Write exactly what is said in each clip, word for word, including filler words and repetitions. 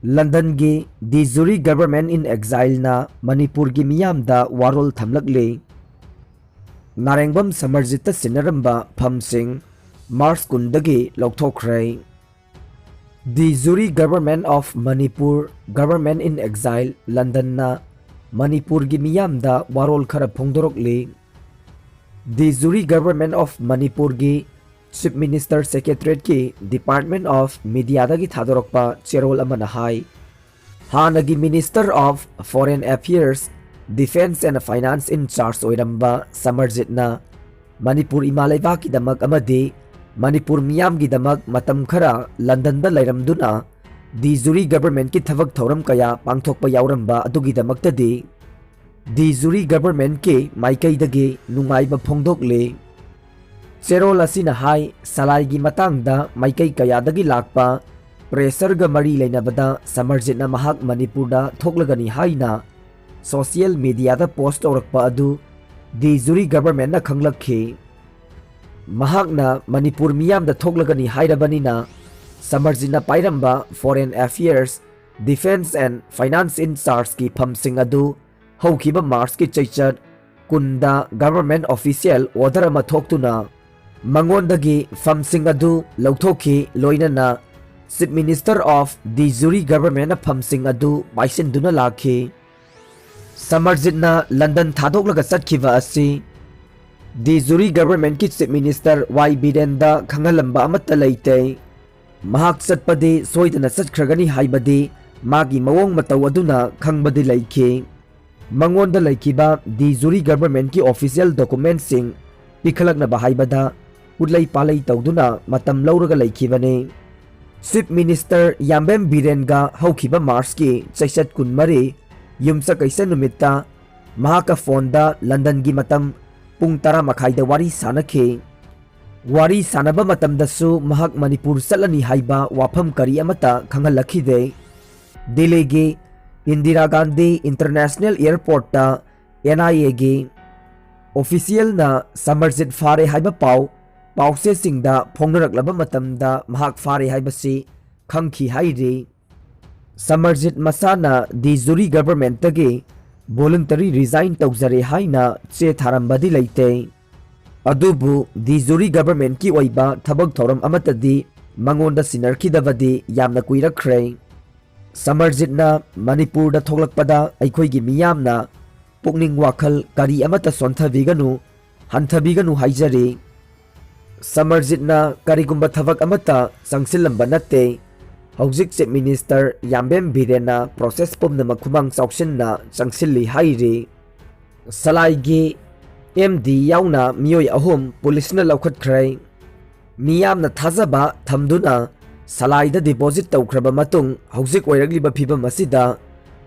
ꯂꯟꯗꯟꯒꯤ ꯗꯤ jure government ꯏꯟ ꯑꯦꯛꯖꯥꯏꯜꯅ ꯃꯅꯤꯄꯨꯔꯒꯤ ꯃꯤꯌꯥꯝꯗ ꯋꯥꯔꯣꯜ ꯊꯝꯂꯛꯂꯤ꯫ ꯅꯥꯔꯦꯡꯕꯝ ꯁꯃꯔꯖꯤꯠꯇ ꯁꯤꯟꯅꯔꯝꯕ ꯐꯝꯁꯤꯡ ꯃꯥꯔꯆ ꯀꯨꯟꯗꯒꯤ ꯂꯧꯊꯣꯛꯈ꯭ꯔꯦ꯫ De jure government of Manipur, government in exile, ꯂꯟꯗꯟꯅ ꯃꯅꯤꯄꯨꯔꯒꯤ ꯃꯤꯌꯥꯝꯗ ꯋꯥꯔꯣꯜ ꯈꯔ ꯐꯣꯡꯗꯣꯔꯛꯂꯤ꯫ ꯗꯤ ꯖꯨꯔꯤ ꯒꯚꯔꯟꯃꯦꯟꯠ ꯑꯣꯐ ꯃꯅꯤꯄꯨꯔꯒꯤ ꯆꯤꯐ ꯃꯤꯅꯤꯁꯇꯔ ꯁꯦꯀ꯭ꯔꯦꯇꯔꯤꯌꯦꯠꯀꯤ ꯗꯤꯄꯥꯔꯠꯃꯦꯟꯠ ꯑꯣꯐ ꯃꯤꯗꯤꯌꯥꯗꯒꯤ ꯊꯥꯗꯣꯔꯛꯄ ꯆꯦꯔꯣꯜ ꯑꯃꯅ ꯍꯥꯏ, ꯍꯥꯟꯅꯒꯤ minister of foreign affairs, defence and finance in charge ꯑꯣꯏꯔꯝꯕ ꯁꯃꯔꯖꯤꯠꯅ ꯃꯅꯤꯄꯨꯔ ꯏꯃꯥ ꯂꯩꯕꯥꯛꯀꯤꯗꯃꯛ ꯑꯃꯗꯤ ꯃꯅꯤꯄꯨꯔ ꯃꯤꯌꯥꯝꯒꯤꯗꯃꯛ ꯃꯇꯝ ꯈꯔ ꯂꯟꯗꯟꯗ ꯂꯩꯔꯝꯗꯨꯅ ꯗꯤ ꯖꯨꯔꯤ ꯒꯚꯔꯟꯃꯦꯟꯠꯀꯤ ꯊꯕꯛ ꯊꯧꯔꯝ ꯀꯌꯥ ꯄꯥꯡꯊꯣꯛꯄ ꯌꯥꯎꯔꯝꯕ ꯑꯗꯨꯒꯤꯗꯃꯛꯇꯗꯤ ꯗꯤ ꯖꯨꯔꯤ ꯒꯚꯔꯟꯃꯦꯟꯠꯀꯤ ꯃꯥꯏꯀꯩꯗꯒꯤ ꯅꯨꯡꯉꯥꯏꯕ ꯐꯣꯡꯗꯣꯛꯂꯤ꯫ ꯆꯦꯔꯣꯜ ꯑꯁꯤꯅ ꯍꯥꯏ, ꯁꯂꯥꯏꯒꯤ ꯃꯇꯥꯡꯗ ꯃꯥꯏꯀꯩ ꯀꯌꯥꯗꯒꯤ ꯂꯥꯛꯄ ꯄ꯭ꯔꯦꯁꯔꯒ ꯃꯔꯤ ꯂꯩꯅꯕꯗ ꯁꯃꯔꯖꯤꯠꯅ ꯃꯍꯥꯛ ꯃꯅꯤꯄꯨꯔꯗ ꯊꯣꯛꯂꯒꯅꯤ ꯍꯥꯏꯅ ꯁꯣꯁꯤꯌꯦꯜ ꯃꯤꯗꯤꯌꯥꯗ ꯄꯣꯁꯠ ꯇꯧꯔꯛꯄ ꯑꯗꯨ ꯗꯤ ꯖꯨꯔꯤ ꯒꯚꯔꯟꯃꯦꯟꯠꯅ ꯈꯪꯂꯛꯈꯤ꯫ ꯃꯍꯥꯛꯅ ꯃꯅꯤꯄꯨꯔ ꯃꯤꯌꯥꯝꯗ ꯊꯣꯛꯂꯒꯅꯤ ꯍꯥꯏꯔꯕꯅꯤꯅ ꯁꯃꯔꯖꯤꯠꯅ ꯄꯥꯏꯔꯝꯕ foreign affairs, defence and finance in ꯆꯥꯔꯖꯀꯤ ꯐꯝꯁꯤꯡ ꯑꯗꯨ ꯍꯧꯈꯤꯕ ꯃꯥꯔꯆꯀꯤ ꯆꯩꯆꯠ ꯀꯨꯟꯗ ꯒꯚꯔꯟꯃꯦꯟꯠ ꯑꯣꯐꯤꯁꯤꯌꯦꯜ ꯑꯣꯔꯗꯔ ꯑꯃ ꯊꯣꯛꯇꯨꯅ ꯃꯉꯣꯟꯗꯒꯤ ꯐꯝꯁꯤꯡ ꯑꯗꯨ ꯂꯧꯊꯣꯛꯈꯤ, ꯂꯣꯏꯅꯅ chief minister of de jure ꯒꯚꯔꯟꯃꯦꯟꯠꯅ ꯐꯝꯁꯤꯡ ꯑꯗꯨ ꯄꯥꯏꯁꯤꯟꯗꯨꯅ ꯂꯥꯛꯈꯤ꯫ ꯁꯃꯔꯖꯤꯠꯅ ꯂꯟꯗꯟ ꯊꯥꯗꯣꯛꯂꯒ ꯆꯠꯈꯤꯕ ꯑꯁꯤ ꯗꯤ ꯖꯨꯔꯤ ꯒꯚꯔꯟꯃꯦꯟꯠꯀꯤ ꯆꯤꯐ ꯃꯤꯅꯤꯁꯇꯔ ꯋꯥꯏ ꯕꯤꯔꯦꯟꯗ ꯈꯪꯍꯜꯂꯝꯕ ꯑꯃꯠꯇ ꯂꯩꯇꯦ꯫ ꯃꯍꯥꯛ ꯆꯠꯄꯗꯤ ꯁꯣꯏꯗꯅ ꯆꯠꯈ꯭ꯔꯒꯅꯤ ꯍꯥꯏꯕꯗꯤ ꯃꯥꯒꯤ ꯃꯑꯣꯡ ꯃꯇꯧ ꯑꯗꯨꯅ ꯈꯪꯕꯗꯤ ꯂꯩꯈꯤ꯫ ꯃꯉꯣꯟꯗ ꯂꯩꯈꯤꯕ ꯗꯤ ꯖꯨꯔꯤ ꯒꯚꯔꯟꯃꯦꯟꯠꯀꯤ ꯑꯣꯐꯤꯁꯤꯌꯦꯜ ꯗꯣꯀꯨꯃꯦꯟꯠꯁꯤꯡ ꯄꯤꯈꯠꯂꯛꯅꯕ ꯍꯥꯏꯕꯗ ꯎꯠꯂꯩ ꯄꯥꯂꯩ ꯇꯧꯗꯨꯅ ꯃꯇꯝ ꯂꯧꯔꯒ ꯂꯩꯈꯤꯕꯅꯤ꯫ ꯆꯤꯐ ꯃꯤꯅꯤꯁꯇꯔ ꯌꯥꯝꯕꯦꯝ ꯕꯤꯔꯦꯟꯒ ꯍꯧꯈꯤꯕ ꯃꯥꯔꯆꯀꯤ ꯆꯩꯆꯠ ꯀꯨꯟꯃꯔꯤ ꯌꯨꯝꯁꯀꯩꯁ ꯅꯨꯃꯤꯠꯇ ꯃꯍꯥꯛꯀ ꯐꯣꯟꯗ ꯂꯟꯗꯟꯒꯤ ꯃꯇꯝ ꯄꯨꯡ ꯇꯔꯥ ꯃꯈꯥꯏꯗ ꯋꯥꯔꯤ ꯁꯥꯅꯈꯤ꯫ ꯋꯥꯔꯤ ꯁꯥꯅꯕ ꯃꯇꯝꯗꯁꯨ ꯃꯍꯥꯛ ꯃꯅꯤꯄꯨꯔ ꯆꯠꯂꯅꯤ ꯍꯥꯏꯕ ꯋꯥꯐꯝ ꯀꯔꯤ ꯑꯃꯠꯇ ꯈꯪꯍꯜꯂꯛꯈꯤꯗꯦ꯫ ꯗꯤꯜꯂꯤꯒꯤ ꯏꯟꯗꯤꯔꯥ ꯒꯥꯟꯙꯤ ꯏꯟꯇꯔꯅꯦꯁꯅꯦꯜ ꯑꯦꯌꯔꯄꯣꯔꯠꯇ ꯑꯦꯟ ꯑꯥꯏ ꯑꯦꯒꯤ ꯑꯣꯐꯤꯁꯤꯌꯦꯜꯅ ꯁꯃꯔꯖꯤꯠ ꯐꯥꯔꯦ ꯍꯥꯏꯕ ꯄꯥꯎ ꯄꯥꯎꯆꯦꯁꯤꯡꯗ ꯐꯣꯡꯅꯔꯛꯂꯕ ꯃꯇꯝꯗ ꯃꯍꯥꯛ ꯐꯥꯔꯦ ꯍꯥꯏꯕꯁꯤ ꯈꯪꯈꯤ ꯍꯥꯏꯔꯤ꯫ ꯁꯃꯔꯖꯤꯠ ꯃꯁꯥꯅ de jure governmentꯇꯒꯤ voluntary resign ꯇꯧꯖꯔꯦ ꯍꯥꯏꯅ ꯆꯦ ꯊꯥꯔꯝꯕꯗꯤ ꯂꯩꯇꯦ꯫ ꯑꯗꯨꯕꯨ de jure governmentꯀꯤ ꯑꯣꯏꯕ ꯊꯕꯛ ꯊꯧꯔꯝ ꯑꯃꯠꯇꯗꯤ ꯃꯉꯣꯟꯗ ꯁꯤꯟꯅꯔꯛꯈꯤꯗꯕꯗꯤ ꯌꯥꯝꯅ ꯀꯨꯏꯔꯛꯈ꯭ꯔꯦ꯫ ꯁꯃꯔꯖꯤꯠꯅ ꯃꯅꯤꯄꯨꯔꯗ ꯊꯣꯛꯂꯛꯄꯗ ꯑꯩꯈꯣꯏꯒꯤ ꯃꯤꯌꯥꯝꯅ ꯄꯨꯛꯅꯤꯡ ꯋꯥꯈꯜ ꯀꯔꯤ ꯑꯃꯠꯇ ꯁꯣꯟꯊꯕꯤꯒꯅꯨ, ꯍꯟꯊꯕꯤꯒꯅꯨ ꯍꯥꯏꯖꯔꯤ꯫ ꯁꯃꯔꯖꯤꯠꯅ ꯀꯔꯤꯒꯨꯝꯕ ꯊꯕꯛ ꯑꯃꯠꯇ ꯆꯪꯁꯤꯜꯂꯝꯕ ꯅꯠꯇꯦ꯫ ꯍꯧꯖꯤꯛ Chief Minister ꯌꯥꯝꯕꯦꯝ ꯕꯤꯔꯦꯟꯅ process ꯄꯨꯝꯅꯃꯛ ꯈꯨꯃꯥꯡ ꯆꯥꯎꯁꯤꯟꯅ ꯆꯪꯁꯤꯜꯂꯤ ꯍꯥꯏꯔꯤ꯫ ꯁꯂꯥꯏꯒꯤ MD ꯌꯥꯎꯅ ꯃꯤꯑꯣꯏ ꯑꯍꯨꯝ ꯄꯨꯂꯤꯁꯅ ꯂꯧꯈꯠꯈ꯭ꯔꯦ꯫ ꯃꯤꯌꯥꯝꯅ ꯊꯥꯖꯕ ꯊꯝꯗꯨꯅ ꯁꯂꯥꯏꯗ deposit ꯇꯧꯈ꯭ꯔꯕ ꯃꯇꯨꯡ, ꯍꯧꯖꯤꯛ ꯑꯣꯏꯔꯛꯂꯤꯕ ꯐꯤꯕꯝ ꯑꯁꯤꯗ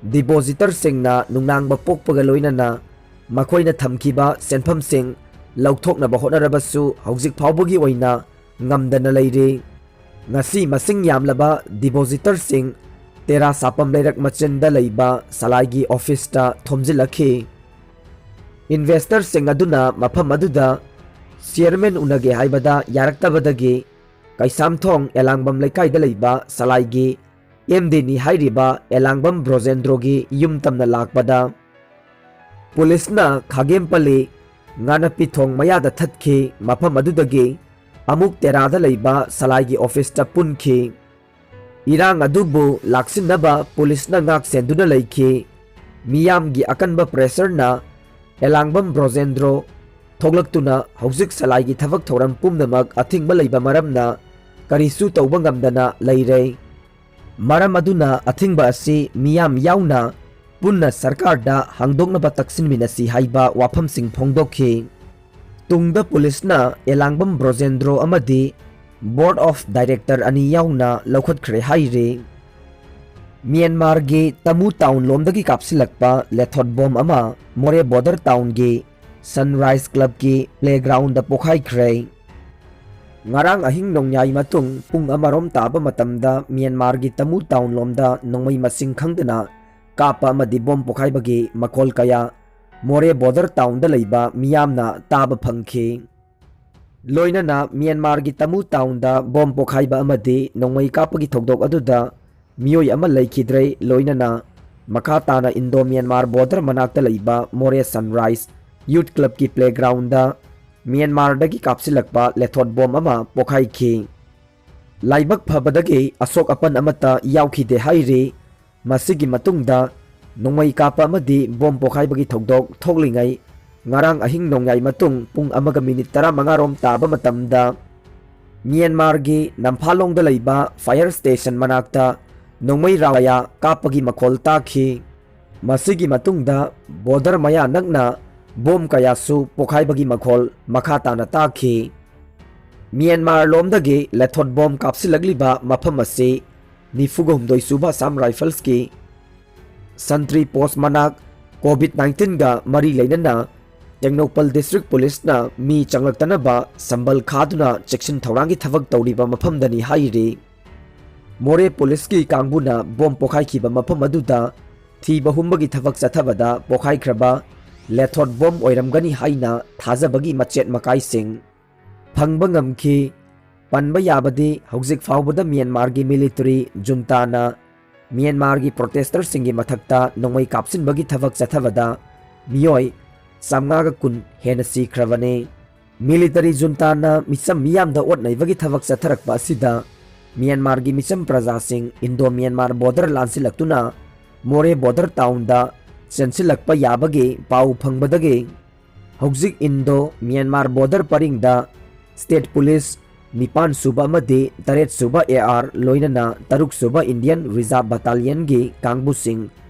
depositorꯁꯤꯡꯅ ꯅꯨꯡꯅꯥꯡꯕ ꯄꯣꯛꯄꯒ ꯂꯣꯏꯅꯅ ꯃꯈꯣꯏꯅ ꯊꯝꯈꯤꯕ ꯁꯦꯟꯐꯝꯁꯤꯡ ꯂꯧꯊꯣꯛꯅꯕ ꯍꯣꯠꯅꯔꯕꯁꯨ ꯍꯧꯖꯤꯛ ꯐꯥꯎꯕꯒꯤ ꯑꯣꯏꯅ ꯉꯝꯗꯅ ꯂꯩꯔꯤ꯫ ꯉꯁꯤ ꯃꯁꯤꯡ ꯌꯥꯝꯂꯕ depositorꯁꯤꯡ ꯇꯦꯔꯥ ꯁꯥꯄꯝ ꯂꯩꯔꯛ ꯃꯆꯤꯟꯗ ꯂꯩꯕ ꯁꯂꯥꯏꯒꯤ officeꯇ ꯊꯣꯝꯖꯤꯜꯂꯛꯈꯤ꯫ Investorꯁꯤꯡ ꯑꯗꯨꯅ ꯃꯐꯝ ꯑꯗꯨꯗ chairman ꯎꯅꯒꯦ ꯍꯥꯏꯕꯗ ꯌꯥꯔꯛꯇꯕꯗꯒꯤ ꯀꯩꯁꯥꯝꯊꯣꯡ ꯑꯦꯂꯥꯡꯕꯝ ꯂꯩꯀꯥꯏꯗ ꯂꯩꯕ ꯁꯂꯥꯏꯒꯤ MDꯅꯤ ꯍꯥꯏꯔꯤꯕ ꯑꯦꯂꯥꯡꯕꯝ ꯕ꯭ꯔꯣꯖꯦꯟꯗ꯭ꯔꯣꯒꯤ ꯌꯨꯝ ꯇꯝꯅ ꯂꯥꯛꯄꯗ ꯄꯨꯂꯤꯁꯅ ꯈꯥꯒꯦꯝꯄꯜꯂꯤ ꯉꯥꯅꯞꯄꯤ ꯊꯣꯡ ꯃꯌꯥꯗ ꯊꯠꯈꯤ꯫ ꯃꯐꯝ ꯑꯗꯨꯗꯒꯤ ꯑꯃꯨꯛ ꯇꯦꯔꯥꯗ ꯂꯩꯕ ꯁꯂꯥꯏꯒꯤ officeꯇ ꯄꯨꯟꯈꯤ꯫ ꯏꯔꯥꯡ ꯑꯗꯨꯕꯨ ꯂꯥꯛꯁꯤꯟꯅꯕ ꯄꯨꯂꯤꯁꯅ ꯉꯥꯛ ꯁꯦꯟꯗꯨꯅ ꯂꯩꯈꯤ꯫ ꯃꯤꯌꯥꯝꯒꯤ ꯑꯀꯟꯕ pressureꯅ ꯑꯦꯂꯥꯡꯕꯝ ꯕ꯭ꯔꯣꯖꯦꯟꯗ꯭ꯔꯣ ꯊꯣꯛꯂꯛꯇꯨꯅ ꯍꯧꯖꯤꯛ ꯁꯂꯥꯏꯒꯤ ꯊꯕꯛ ꯊꯧꯔꯝ ꯄꯨꯝꯅꯃꯛ ꯑꯊꯤꯡꯕ ꯂꯩꯕ ꯃꯔꯝꯅ ꯀꯔꯤꯁꯨ ꯇꯧꯕ ꯉꯝꯗꯅ ꯂꯩꯔꯦ꯫ ꯃꯔꯝ ꯑꯗꯨꯅ ꯑꯊꯤꯡꯕ ꯑꯁꯤ ꯃꯤꯌꯥꯝ ꯌꯥꯎꯅ ꯄꯨꯟꯅ ꯁꯔꯀꯥꯔꯗ ꯍꯥꯡꯗꯣꯛꯅꯕ ꯇꯛꯁꯤꯟꯃꯤꯟꯅꯁꯤ ꯍꯥꯏꯕ ꯋꯥꯐꯝꯁꯤꯡ ꯐꯣꯡꯗꯣꯛꯈꯤ꯫ ꯇꯨꯡꯗ ꯄꯨꯂꯤꯁꯅ ꯑꯦꯂꯥꯡꯕꯝ ꯕ꯭ꯔꯣꯖꯦꯟꯗ꯭ꯔꯣ ꯑꯃꯗꯤ Board of Director ꯑꯅꯤ ꯌꯥꯎꯅ ꯂꯧꯈꯠꯈ꯭ꯔꯦ ꯍꯥꯏꯔꯤ꯫ ꯃ꯭ꯌꯥꯟꯃꯥꯔꯒꯤ ꯇꯃꯨ town ꯂꯣꯝꯗꯒꯤ ꯀꯥꯞꯁꯤꯜꯂꯛꯄ lethot bomb ꯑꯃ ꯃꯣꯔꯦ border townꯒꯤ Sunrise Clubꯀꯤ playgroundꯗ ꯄꯣꯈꯥꯏꯈ꯭ꯔꯦ꯫ ꯉꯔꯥꯡ ꯑꯍꯤꯡ ꯅꯣꯡꯌꯥꯏ ꯃꯇꯨꯡ ꯄꯨꯡ ꯑꯃꯔꯣꯝ ꯇꯥꯕ ꯃꯇꯝꯗ ꯃ꯭ꯌꯥꯟꯃꯥꯔꯒꯤ ꯇꯃꯨ town ꯂꯣꯝꯗ ꯅꯣꯡꯃꯩ ꯃꯁꯤꯡ ꯈꯪꯗꯅ ꯀꯥꯞꯄ ꯑꯃꯗꯤ bomb ꯄꯣꯈꯥꯏꯕꯒꯤ ꯃꯈꯣꯜ ꯀꯌꯥ ꯃꯣꯔꯦ border townꯗ ꯂꯩꯕ ꯃꯤꯌꯥꯝꯅ ꯇꯥꯕ ꯐꯪꯈꯤ꯫ ꯂꯣꯏꯅꯅ ꯃ꯭ꯌꯥꯟꯃꯥꯔꯒꯤ ꯇꯃꯨ townꯗ bomb ꯄꯣꯈꯥꯏꯕ ꯑꯃꯗꯤ ꯅꯣꯡꯃꯩ ꯀꯥꯞꯄꯒꯤ ꯊꯧꯗꯣꯛ ꯑꯗꯨꯗ ꯃꯤꯑꯣꯏ ꯑꯃ ꯂꯩꯈꯤꯗ꯭ꯔꯦ, ꯂꯣꯏꯅꯅ ꯃꯈꯥ ꯇꯥꯅ ꯏꯟꯗꯣ ꯃ꯭ꯌꯥꯟꯃꯥꯔ ꯕꯣꯔꯗꯔ ꯃꯅꯥꯛꯇ ꯂꯩꯕ ꯃꯣꯔꯦ ꯁꯟꯔꯥꯏꯖ ꯌꯨꯠ ꯀ꯭ꯂꯕꯀꯤ ꯄ꯭ꯂꯦꯒ꯭ꯔꯥꯎꯟꯗ ꯃ꯭ꯌꯥꯟꯃꯥꯔꯗꯒꯤ ꯀꯥꯞꯁꯤꯜꯂꯛꯄ ꯂꯦꯊꯣꯠ ꯕꯣꯝ ꯑꯃ ꯄꯣꯈꯥꯏꯈꯤ꯫ ꯂꯥꯏꯕꯛ ꯐꯕꯗꯒꯤ ꯑꯁꯣꯛ ꯑꯄꯟ ꯑꯃꯠꯇ ꯌꯥꯎꯈꯤꯗꯦ ꯍꯥꯏꯔꯤ꯫ ꯃꯁꯤꯒꯤ ꯃꯇꯨꯡꯗ ꯅꯣꯡꯃꯩ ꯀꯥꯞꯄ ꯑꯃꯗꯤ ꯕꯣꯝ ꯄꯣꯈꯥꯏꯕꯒꯤ ꯊꯧꯗꯣꯛ ꯊꯣꯛꯂꯤꯉꯩ ꯉꯔꯥꯡ ꯑꯍꯤꯡ ꯅꯣꯡꯌꯥꯏ ꯃꯇꯨꯡ ꯄꯨꯡ ꯑꯃꯒ ꯃꯤꯅꯤꯠ ꯇꯔꯥꯃꯉꯥ ꯔꯣꯝ ꯇꯥꯕ ꯃꯇꯝꯗ ꯃ꯭ꯌꯥꯟꯃꯥꯔꯒꯤ ꯅꯝꯐꯥꯂꯣꯡꯗ ꯂꯩꯕ ꯐꯥꯌꯔ ꯁ꯭ꯇꯦꯁꯟ ꯃꯅꯥꯛꯇ ꯅꯣꯡꯃꯩ ꯔꯥꯎ ꯀꯌꯥ ꯀꯥꯞꯄꯒꯤ ꯃꯈꯣꯜ ꯇꯥꯈꯤ꯫ ꯃꯁꯤꯒꯤ ꯃꯇꯨꯡꯗ ꯕꯣꯔꯗꯔ ꯃꯌꯥ ꯅꯛꯅ ꯕꯣꯝ ꯀꯌꯥꯁꯨ ꯄꯣꯈꯥꯏꯕꯒꯤ ꯃꯈꯣꯜ ꯃꯈꯥ ꯇꯥꯅ ꯇꯥꯈꯤ꯫ ꯃ꯭ꯌꯥꯟꯃꯥꯔ ꯂꯣꯝꯗꯒꯤ ꯂꯦꯊꯣꯠ ꯕꯣꯝ ꯀꯥꯞꯁꯤꯜꯂꯛꯂꯤꯕ ꯃꯐꯝ ꯑꯁꯤ ꯅꯤꯐꯨꯒ ꯍꯨꯝꯗꯣꯏ ꯁꯨꯕ ꯑꯁꯥꯝ ꯔꯥꯏꯐꯜꯁꯀꯤ ꯁꯟꯇ꯭ꯔꯤ ꯄꯣꯁ ꯃꯅꯥꯛ ꯀꯣꯚꯤꯗ ꯅꯥꯏꯟꯇꯤꯟꯒ ꯃꯔꯤ ꯂꯩꯅꯅ ꯇꯦꯡꯅꯧꯄꯜ ꯗꯤꯁꯇ꯭ꯔꯤꯛ ꯄꯨꯂꯤꯁꯅ ꯃꯤ ꯆꯪꯂꯛꯇꯅꯕ ꯁꯝꯕꯜ ꯈꯥꯗꯨꯅ ꯆꯦꯛꯁꯤꯟ ꯊꯧꯔꯥꯡꯒꯤ ꯊꯕꯛ ꯇꯧꯔꯤꯕ ꯃꯐꯝꯗꯅꯤ ꯍꯥꯏꯔꯤ꯫ ꯃꯣꯔꯦ ꯄꯨꯂꯤꯁꯀꯤ ꯀꯥꯡꯕꯨꯅ ꯕꯣꯝ ꯄꯣꯈꯥꯏꯈꯤꯕ ꯃꯐꯝ ꯑꯗꯨꯗ ꯊꯤꯕ ꯍꯨꯝꯕꯒꯤ ꯊꯕꯛ ꯆꯠꯊꯕꯗ ꯄꯣꯈꯥꯏꯈ꯭ꯔꯕ ꯂꯦꯊꯣꯠ ꯕꯣꯝ ꯑꯣꯏꯔꯝꯒꯅꯤ ꯍꯥꯏꯅ ꯊꯥꯖꯕꯒꯤ ꯃꯆꯦꯠ ꯃꯀꯥꯏꯁꯤꯡ ꯐꯪꯕ ꯉꯝꯈꯤ꯫ ꯄꯟꯕ ꯌꯥꯕꯗꯤ ꯍꯧꯖꯤꯛ ꯐꯥꯎꯕꯗ ꯃ꯭ꯌꯥꯟꯃꯥꯔꯒꯤ ꯃꯤꯂꯤꯇꯔꯤ ꯖꯨꯟꯇꯥꯅ ꯃ꯭ꯌꯥꯟꯃꯥꯔꯒꯤ ꯄ꯭ꯔꯣꯇꯦꯁꯇꯔꯁꯤꯡꯒꯤ ꯃꯊꯛꯇ ꯅꯣꯡꯃꯩ ꯀꯥꯞꯁꯤꯟꯕꯒꯤ ꯊꯕꯛ ꯆꯠꯊꯕꯗ ꯃꯤꯑꯣꯏ ꯆꯥꯝꯃꯉꯥꯒ ꯀꯨꯟ ꯍꯦꯟꯅ ꯁꯤꯈ꯭ꯔꯕꯅꯤ꯫ ꯃꯤꯂꯤꯇꯔꯤ ꯖꯨꯟꯇꯥꯅ ꯃꯤꯆꯝ ꯃꯤꯌꯥꯝꯗ ꯑꯣꯠ ꯅꯩꯕꯒꯤ ꯊꯕꯛ ꯆꯠꯊꯔꯛꯄ ꯑꯁꯤꯗ ꯃ꯭ꯌꯥꯟꯃꯥꯔꯒꯤ ꯃꯤꯆꯝ ꯄ꯭ꯔꯖꯥꯁꯤꯡ ꯏꯟꯗꯣ ꯃ꯭ꯌꯥꯟꯃꯥꯔ ꯕꯣꯔꯗꯔ ꯂꯥꯟꯁꯤꯜꯂꯛꯇꯨꯅ ꯃꯣꯔꯦ ꯕꯣꯔꯗꯔ ꯇꯥꯎꯟꯗ ꯆꯦꯟꯁꯤꯜꯂꯛꯄ ꯌꯥꯕꯒꯤ ꯄꯥꯎ ꯐꯪꯕꯗꯒꯤ ꯍꯧꯖꯤꯛ ꯏꯟꯗꯣ ꯃ꯭ꯌꯥꯟꯃꯥꯔ ꯕꯣꯔꯗꯔ ꯄꯔꯤꯡꯗ ꯁ꯭ꯇꯦꯠ ꯄꯨꯂꯤꯁ ꯅꯤꯄꯥꯟ ꯁꯨꯕ ꯑꯃꯗꯤ ꯇꯔꯦꯠ ꯁꯨꯕ ꯑꯦ ꯑꯥꯔ ꯂꯣꯏꯅꯅ ꯇꯔꯨꯛ ꯁꯨꯕ ꯏꯟꯗꯤꯌꯟ ꯔꯤꯖꯥꯔꯚ ꯕꯠꯇꯥꯂꯤꯌꯟꯒꯤ ꯀꯥꯡꯕꯨꯁꯤꯡ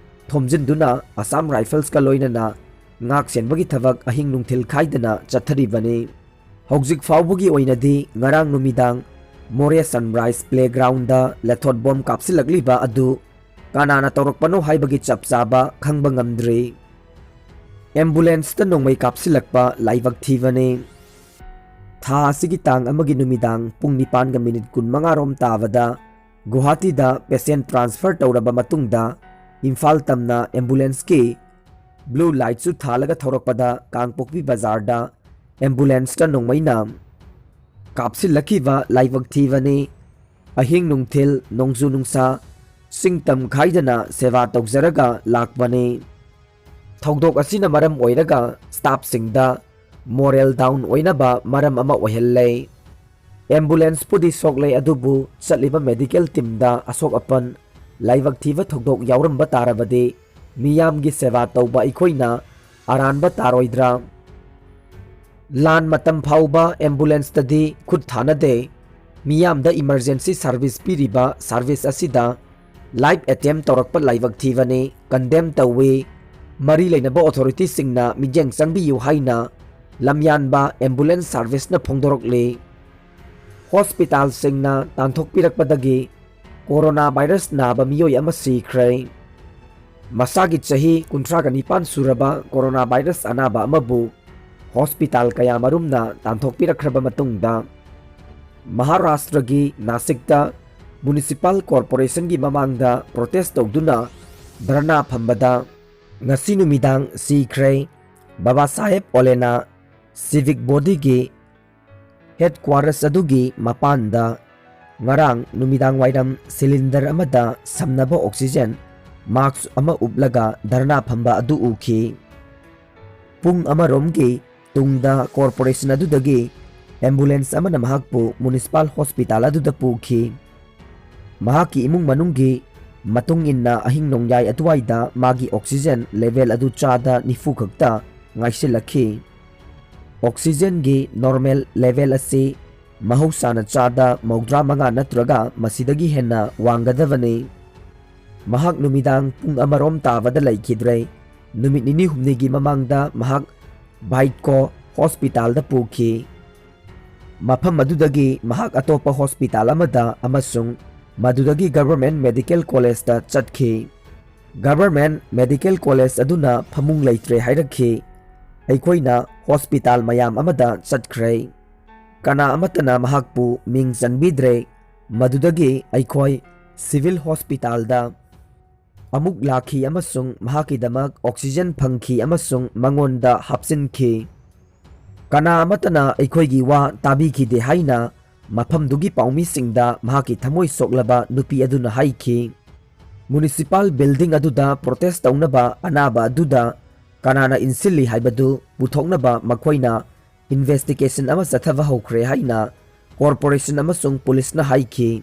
ꯊꯣꯝꯖꯤꯟꯗꯨꯅ ꯑꯁꯥꯝ ꯔꯥꯏꯐꯜꯁꯀ ꯂꯣꯏꯅꯅ ꯉꯥꯛ ꯁꯦꯟꯕꯒꯤ ꯊꯕꯛ ꯑꯍꯤꯡ ꯅꯨꯡꯊꯤꯜ ꯈꯥꯏꯗꯅ ꯆꯠꯊꯔꯤꯕꯅꯤ꯫ ꯍꯧꯖꯤꯛ ꯐꯥꯎꯕꯒꯤ ꯑꯣꯏꯅꯗꯤ ꯉꯔꯥꯡ ꯅꯨꯃꯤꯗꯥꯡ ꯃꯣꯔꯦ ꯁꯟꯔꯥꯏꯖ ꯄ꯭ꯂꯦꯒ꯭ꯔꯥꯎꯟꯗ ꯂꯦꯊꯣꯠ ꯕꯣꯝ ꯀꯥꯞꯁꯤꯜꯂꯛꯂꯤꯕ ꯑꯗꯨ ꯀꯅꯥꯅ ꯇꯧꯔꯛꯄꯅꯣ ꯍꯥꯏꯕꯒꯤ ꯆꯞ ꯆꯥꯕ ꯈꯪꯕ ꯉꯝꯗ꯭ꯔꯤ꯫ ꯑꯦꯝꯕꯨꯂꯦꯟꯁꯇ ꯅꯣꯡꯃꯩ ꯀꯥꯞꯁꯤꯜꯂꯛꯄ ꯂꯥꯏꯕꯛ ꯊꯤꯕꯅꯤ꯫ ꯊꯥ ꯑꯁꯤꯒꯤ ꯇꯥꯡ ꯑꯃꯒꯤ ꯅꯨꯃꯤꯗꯥꯡ ꯄꯨꯡ ꯅꯤꯄꯥꯟꯒ ꯃꯤꯅꯤꯠ ꯀꯨꯟꯃꯉꯥ ꯔꯣꯝ ꯇꯥꯕꯗ ꯒꯨꯋꯥꯍꯥꯇꯤꯗ ꯄꯦꯁꯦꯟ ꯇ꯭ꯔꯥꯟꯁꯐꯔ ꯇꯧꯔꯕ ꯃꯇꯨꯡꯗ ꯏꯝꯐꯥꯜ ꯇꯝꯅ ꯑꯦꯝꯕꯨꯂꯦꯟꯁꯀꯤ ꯕ꯭ꯂꯨ ꯂꯥꯏꯠꯁꯨ ꯊꯥꯜꯂꯒ ꯊꯧꯔꯛꯄꯗ ꯀꯥꯡꯄꯣꯛꯄꯤ ꯕꯖꯥꯔꯗ ꯑꯦꯝꯕꯨꯂꯦꯟꯁꯇ ꯅꯣꯡꯃꯩꯅ ꯀꯥꯞꯁꯤꯜꯂꯛꯈꯤꯕ ꯂꯥꯏꯕꯛ ꯊꯤꯕꯅꯤ꯫ ꯑꯍꯤꯡ ꯅꯨꯡꯊꯤꯜ, ꯅꯣꯡꯖꯨ ꯅꯨꯡꯁꯥ, ꯁꯤꯡꯇꯝ ꯈꯥꯏꯗꯅ ꯁꯦꯕꯥ ꯇꯧꯖꯔꯒ ꯂꯥꯛꯄꯅꯤ꯫ ꯊꯧꯗꯣꯛ ꯑꯁꯤꯅ ꯃꯔꯝ ꯑꯣꯏꯔꯒ staffꯁꯤꯡꯗ moral down ꯑꯣꯏꯅꯕ ꯃꯔꯝ ꯑꯃ ꯑꯣꯏꯍꯜꯂꯦ꯫ Ambulanceꯄꯨꯗꯤ ꯁꯣꯛꯂꯦ, ꯑꯗꯨꯕꯨ ꯆꯠꯂꯤꯕ medical teamꯗ ꯑꯁꯣꯛ ꯑꯄꯟ, ꯂꯥꯏꯕꯛ ꯊꯤꯕ ꯊꯧꯗꯣꯛ ꯌꯥꯎꯔꯝꯕ ꯇꯥꯔꯕꯗꯤ ꯃꯤꯌꯥꯝꯒꯤ ꯁꯦꯕꯥ ꯇꯧꯕ ꯑꯩꯈꯣꯏꯅ ꯑꯔꯥꯟꯕ ꯇꯥꯔꯣꯏꯗ꯭ꯔꯥ? ꯂꯥꯟ ꯃꯇꯝ ꯐꯥꯎꯕ ambulanceꯇꯗꯤ ꯈꯨꯠ ꯊꯥꯅꯗꯦ꯫ ꯃꯤꯌꯥꯝꯗ emergency service ꯄꯤꯔꯤꯕ service ꯑꯁꯤꯗ life attempt ꯇꯧꯔꯛꯄ ꯂꯥꯏꯕꯛ ꯊꯤꯕꯅꯤ, condemn ꯇꯧꯏ꯫ ꯃꯔꯤ ꯂꯩꯅꯕ authorityꯁꯤꯡꯅ ꯃꯤꯠꯌꯦꯡ ꯆꯪꯕꯤꯌꯨ ꯍꯥꯏꯅ ꯂꯝꯌꯥꯟꯕ ambulance serviceꯅ ꯐꯣꯡꯗꯣꯔꯛꯂꯤ꯫ Hospitalꯁꯤꯡꯅ ꯇꯥꯟꯊꯣꯛꯄꯤꯔꯛꯄꯗꯒꯤ coronavirus ꯅꯥꯕ ꯃꯤꯑꯣꯏ ꯑꯃ ꯁꯤꯈ꯭ꯔꯦ꯫ ꯃꯁꯥꯒꯤ ꯆꯍꯤ ꯀꯨꯟꯊ꯭ꯔꯥꯒ ꯅꯤꯄꯥꯟ ꯁꯨꯔꯕ coronavirus ꯑꯅꯥꯕ ꯑꯃꯕꯨ hospital ꯀꯌꯥꯃꯔꯨꯝꯅ ꯇꯥꯟꯊꯣꯛꯄꯤꯔꯛꯈ꯭ꯔꯕ ꯃꯇꯨꯡꯗ, ꯃꯍꯥꯔꯥꯁꯇ꯭ꯔꯒꯤ ꯅꯥꯁꯤꯛꯇ municipal corporationꯒꯤ ꯃꯃꯥꯡꯗ protest ꯇꯧꯗꯨꯅ ꯙꯔꯅꯥ ꯐꯝꯕꯗ ꯉꯁꯤ ꯅꯨꯃꯤꯗꯥꯡ ꯁꯤꯈ꯭ꯔꯦ꯫ ꯕꯕꯥ ꯁꯥꯍꯦꯕ ꯑꯣꯂꯦꯅꯥ civic bodyꯒꯤ headquarters ꯑꯗꯨꯒꯤ ꯃꯄꯥꯟꯗ ꯉꯔꯥꯡ ꯅꯨꯃꯤꯗꯥꯡ ꯋꯥꯏꯔꯝ cylinder ꯑꯃꯗ ꯁꯝꯅꯕ oxygen mask ꯑꯃ ꯎꯞꯂꯒ ꯙꯔꯅꯥ ꯐꯝꯕ ꯑꯗꯨ ꯎꯈꯤ꯫ ꯄꯨꯡ ꯑꯃꯔꯣꯝꯒꯤ ꯇꯨꯡꯗ corporation ꯑꯗꯨꯗꯒꯤ ambulance ꯑꯃꯅ ꯃꯍꯥꯛꯄꯨ municipal hospital ꯑꯗꯨꯗ ꯄꯨꯈꯤ꯫ ꯃꯍꯥꯛꯀꯤ ꯏꯃꯨꯡ ꯃꯅꯨꯡꯒꯤ ꯃꯇꯨꯡ ꯏꯟꯅ ꯑꯍꯤꯡ ꯅꯣꯡꯌꯥꯏ ꯑꯗꯨꯋꯥꯏꯗ ꯃꯥꯒꯤ oxygen level ꯑꯗꯨ ꯆꯥꯗ ꯅꯤꯐꯨ ꯈꯛꯇ ꯉꯥꯏꯁꯤꯜꯂꯛꯈꯤ꯫ Oxygenꯒꯤ normal level ꯑꯁꯤ ꯃꯍꯧꯁꯥꯅ ꯆꯥꯗ ꯃꯧꯗ꯭ꯔꯥ ꯃꯉꯥ ꯅꯠꯇ꯭ꯔꯒ ꯃꯁꯤꯗꯒꯤ ꯍꯦꯟꯅ ꯋꯥꯡꯒꯗꯕꯅꯤ꯫ ꯃꯍꯥꯛ ꯅꯨꯃꯤꯗꯥꯡ ꯄꯨꯡ ꯑꯃꯔꯣꯝ ꯇꯥꯕꯗ ꯂꯩꯈꯤꯗ꯭ꯔꯦ꯫ ꯅꯨꯃꯤꯠ ꯅꯤꯅꯤ ꯍꯨꯝꯅꯤꯒꯤ ꯃꯃꯥꯡꯗ ꯃꯍꯥꯛ ꯚꯥꯏꯠꯀꯣ hospitalꯗ ꯄꯨꯈꯤ꯫ ꯃꯐꯝ ꯑꯗꯨꯗꯒꯤ ꯃꯍꯥꯛ ꯑꯇꯣꯞꯄ hospital ꯑꯃꯗ ꯑꯃꯁꯨꯡ ꯃꯗꯨꯗꯒꯤ government medical collegeꯇ ꯆꯠꯈꯤ꯫ Government medical college ꯑꯗꯨꯅ ꯐꯃꯨꯡ ꯂꯩꯇ꯭ꯔꯦ ꯍꯥꯏꯔꯛꯈꯤ꯫ ꯑꯩꯈꯣꯏꯅ hospital ꯃꯌꯥꯝ ꯑꯃꯗ ꯆꯠꯈ꯭ꯔꯦ꯫ ꯀꯅꯥ ꯑꯃꯠꯇꯅ ꯃꯍꯥꯛꯄꯨ ꯃꯤꯡ ꯆꯟꯕꯤꯗ꯭ꯔꯦ꯫ ꯃꯗꯨꯗꯒꯤ ꯑꯩꯈꯣꯏ civil hospitalꯗ ꯑꯃꯨꯛ ꯂꯥꯛꯈꯤ ꯑꯃꯁꯨꯡ ꯃꯍꯥꯛꯀꯤꯗꯃꯛ oxygen ꯐꯪꯈꯤ ꯑꯃꯁꯨꯡ ꯃꯉꯣꯟꯗ ꯍꯥꯞꯆꯤꯟꯈꯤ꯫ ꯀꯅꯥ ꯑꯃꯠꯇꯅ ꯑꯩꯈꯣꯏꯒꯤ ꯋꯥ ꯇꯥꯕꯤꯈꯤꯗꯦ ꯍꯥꯏꯅ ꯃꯐꯝꯗꯨꯒꯤ ꯄꯥꯎꯃꯤꯁꯤꯡꯗ ꯃꯍꯥꯛꯀꯤ ꯊꯃꯣꯏ ꯁꯣꯛꯂꯕ ꯅꯨꯄꯤ ꯑꯗꯨꯅ ꯍꯥꯏꯈꯤ꯫ Municipal building ꯑꯗꯨꯗ protest ꯇꯧꯅꯕ ꯑꯅꯥꯕ ꯑꯗꯨꯗ ꯀꯅꯥꯅ ꯏꯟꯁꯤꯜꯂꯤ ꯍꯥꯏꯕꯗꯨ ꯄꯨꯊꯣꯛꯅꯕ ꯃꯈꯣꯏꯅ investigation ꯑꯃ ꯆꯠꯊꯕ ꯍꯧꯈ꯭ꯔꯦ ꯍꯥꯏꯅ corporation ꯑꯃꯁꯨꯡ policeꯅ ꯍꯥꯏꯈꯤ꯫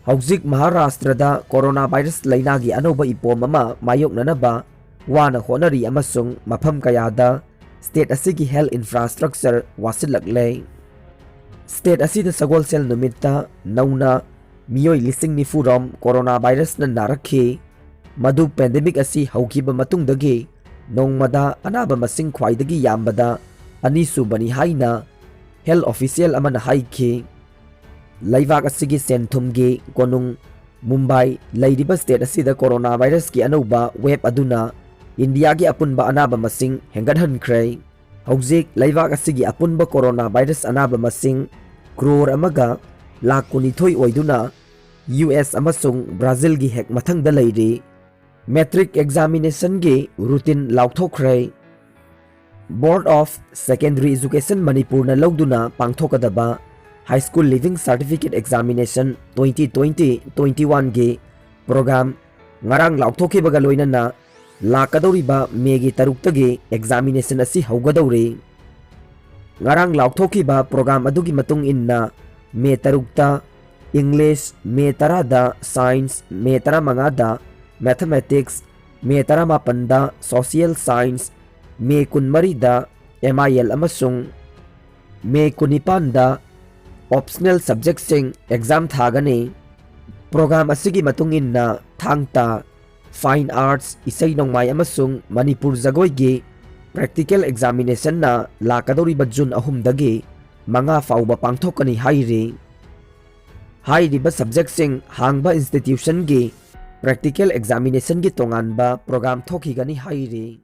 ꯍꯧꯖꯤꯛ ꯃꯍꯥꯔꯥꯁꯇ꯭ꯔꯗ coronavirus ꯂꯩꯅꯥꯒꯤ ꯑꯅꯧꯕ ꯏꯄꯣꯝ ꯑꯃ ꯃꯥꯌꯣꯛꯅꯅꯕ ꯋꯥꯅ ꯍꯣꯠꯅꯔꯤ ꯑꯃꯁꯨꯡ ꯃꯐꯝ ꯀꯌꯥꯗ state ꯑꯁꯤꯒꯤ health infrastructure ꯋꯥꯁꯤꯜꯂꯛꯂꯦ꯫ State ꯑꯁꯤꯗ ꯁꯒꯣꯜꯁꯦꯜ ꯅꯨꯃꯤꯠꯇ ꯅꯧꯅ ꯃꯤꯑꯣꯏ ꯂꯤꯁꯤꯡ ꯅꯤꯐꯨ ꯔꯣꯝ coronavirusꯅ ꯅꯥꯔꯛꯈꯤ꯫ ꯃꯗꯨ pandemic ꯑꯁꯤ ꯍꯧꯈꯤꯕ ꯃꯇꯨꯡꯗꯒꯤ ꯅꯣꯡꯃꯗ ꯑꯅꯥꯕ ꯃꯁꯤꯡ ꯈ꯭ꯋꯥꯏꯗꯒꯤ ꯌꯥꯝꯕꯗ ꯑꯅꯤꯁꯨꯕꯅꯤ ꯍꯥꯏꯅ health official ꯑꯃꯅ ꯍꯥꯏꯈꯤ꯫ ꯂꯩꯕꯥꯛ ꯑꯁꯤꯒꯤ ꯁꯦꯟ-ꯊꯨꯝꯒꯤ ꯀꯣꯅꯨꯡ ꯃꯨꯝꯕꯥꯏ ꯂꯩꯔꯤꯕ state ꯑꯁꯤꯗ coronavirusꯀꯤ ꯑꯅꯧꯕ wave ꯑꯗꯨꯅ ꯏꯟꯗꯤꯌꯥꯒꯤ ꯑꯄꯨꯟꯕ ꯑꯅꯥꯕ ꯃꯁꯤꯡ ꯍꯦꯟꯒꯠꯍꯟꯈ꯭ꯔꯦ꯫ ꯍꯧꯖꯤꯛ ꯂꯩꯕꯥꯛ ꯑꯁꯤꯒꯤ ꯑꯄꯨꯟꯕ coronavirus ꯑꯅꯥꯕ ꯃꯁꯤꯡ crore ꯑꯃꯒ ꯂꯥꯈ ꯀꯨꯟꯅꯤꯊꯣꯏ ꯑꯣꯏꯗꯨꯅ U S ꯑꯃꯁꯨꯡ ꯕ꯭ꯔꯥꯖꯤꯜꯒꯤ ꯍꯦꯛ ꯃꯊꯪꯗ ꯂꯩꯔꯤ꯫ Matric examinationꯒꯤ routine ꯂꯥꯎꯊꯣꯛꯈ꯭ꯔꯦ꯫ Board of Secondary Education ꯃꯅꯤꯄꯨꯔꯅ ꯂꯧꯗꯨꯅ ꯄꯥꯡꯊꯣꯛꯀꯗꯕ High School Leaving Certificate Examination twenty twenty twenty-oneꯒꯤ program ꯉꯔꯥꯡ ꯂꯥꯎꯊꯣꯛꯈꯤꯕꯒ ꯂꯣꯏꯅꯅ ꯂꯥꯛꯀꯗꯧꯔꯤꯕ ꯃꯦꯒꯤ ꯇꯔꯨꯛꯇꯒꯤ examination ꯑꯁꯤ ꯍꯧꯒꯗꯧꯔꯤ꯫ ꯉꯔꯥꯡ ꯂꯥꯎꯊꯣꯛꯈꯤꯕ program ꯑꯗꯨꯒꯤ ꯃꯇꯨꯡ ꯏꯟꯅ ꯃꯦ ꯇꯔꯨꯛꯇ English, ꯃꯦ ꯇꯔꯥꯗ Science, ꯃꯦ ꯇꯔꯥꯃꯉꯥꯗ Mathematics, ꯃꯦ ꯇꯔꯥꯃꯥꯄꯟꯗ Social Science, ꯃꯦ ꯀꯨꯟꯃꯔꯤꯗ M I L ꯑꯃꯁꯨꯡ ꯃꯦ ꯀꯨꯟꯅꯤꯄꯥꯟꯗ optional subjectꯁꯤꯡ exam ꯊꯥꯒꯅꯤ꯫ Program ꯑꯁꯤꯒꯤ ꯃꯇꯨꯡ ꯏꯟꯅ ꯊꯥꯡ ꯇꯥ Fine Arts, ꯏꯁꯩ ꯅꯣꯡꯃꯥꯏ ꯑꯃꯁꯨꯡ ꯃꯅꯤꯄꯨꯔ ꯖꯒꯣꯏꯒꯤ practical examinationꯅ ꯂꯥꯛꯀꯗꯧꯔꯤꯕ ꯖꯨꯟ ꯑꯍꯨꯝꯗꯒꯤ ꯃꯉꯥ ꯐꯥꯎꯕ ꯄꯥꯡꯊꯣꯛꯀꯅꯤ ꯍꯥꯏꯔꯤ꯫ ꯍꯥꯏꯔꯤꯕ subjectꯁꯤꯡ ꯍꯥꯡꯕ institutionꯒꯤ practical examinationꯒꯤ ꯇꯣꯉꯥꯟꯕ program ꯊꯣꯛꯈꯤꯒꯅꯤ ꯍꯥꯏꯔꯤ꯫